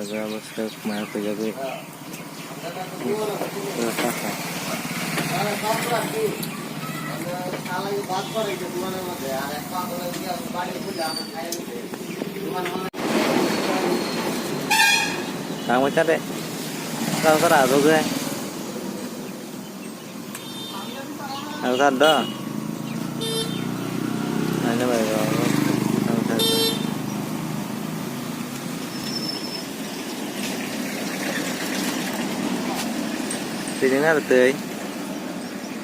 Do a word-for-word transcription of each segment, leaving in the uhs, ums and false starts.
Abo swk maya khuijagwi. Tangwi ta de. Tang ta rajo ge. Ang kha do. Ano bai ro. Ang kha do. Twi nang na twi.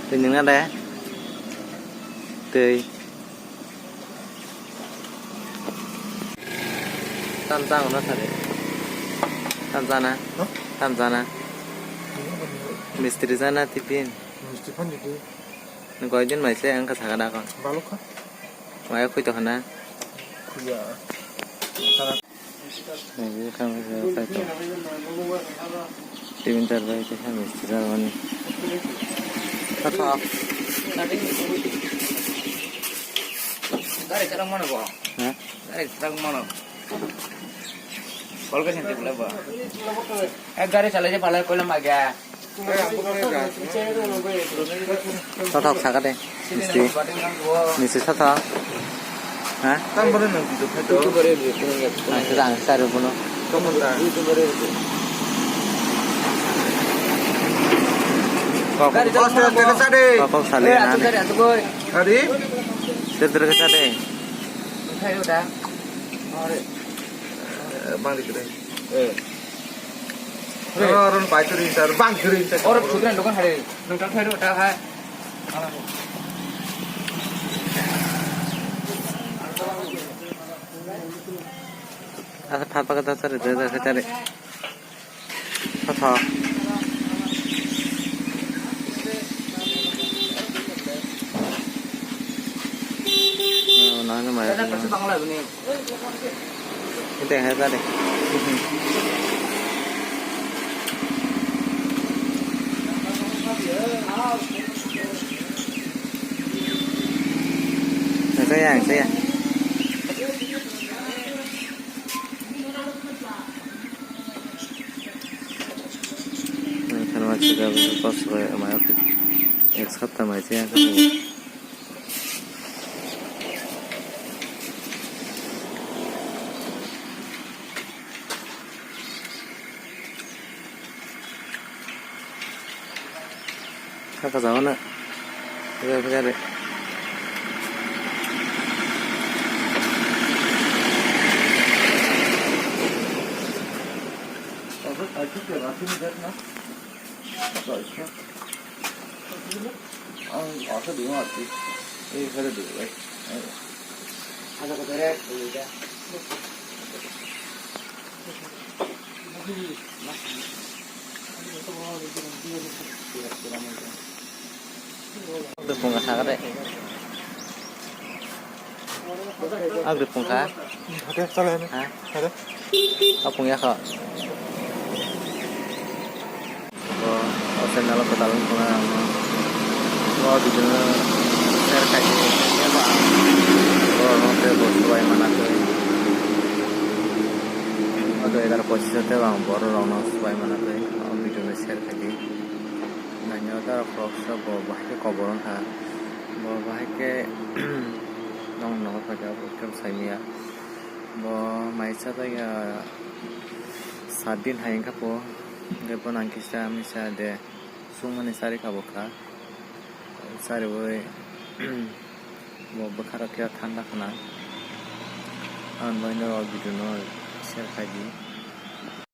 Twi nang na de. Twi. Tam chang na sari. Tam chana. Huh? Tam chana. Mistri chana tiffin. Misti phan di. Ni koi din mai se ang kha saga da kon. Balok kha. Mai khoi to khana. Khuya. Nai kha mai se sai to. Tiffin char bai te kha misti char mani. Kha kha. Gari chara mano bo. Ha? Gari chara mano. Kol ka senti pula bo. Eh, gari chalai je pala koila maga. Sothok saka de. Misti. Misti sothok. Ha? Tang bono nang video khai to. Ang sida ang sida bono. Kamu ta. Kok kok sale na. Hari? Ter ter ka sale. Khai ro da. Are. Bang di kre. Eh. Oro pai turi sar bang turi sar. Oro chukran dokan hari. Nang tang khai ro ta hai. Asa phat pha ta sar de de sar. Kha kha. Oh, nang nang mai. Ente hai ta de. Saya, saya. Ang khanma chwla bwswk kosoi, amai o ek sapta mai se ang kha. Kaka jao na. Kaka kaka re. Ang asa di ma ti. Eh, kada di, eh. Ada kata re, boleh dah. Dukung ka sakare. Ang dukung ka. Hake, chale na. Ha? Hake. Apung ya kho. Bo, o channel o kwtal wngkha ang. Bo, video no share khai di. Eba, bo, no, tei bo, subai mana tei. O, dui hajar pochis o tei ang borok rok no subai mana tei. O, video no share khai di. Naina ta khoroksa bo bahai khe kobor wngkha. Bo bahai khe nong nogo phaikha, bo khe saimanya. Bo mai cha jagya sat din hai wngkha bo. Hwnkhe bono ang kisa misa de chwngmani charwi kha bo kha. Chariwi bo bwkha rok khe thanda khna. Ang boino o video no share khai di.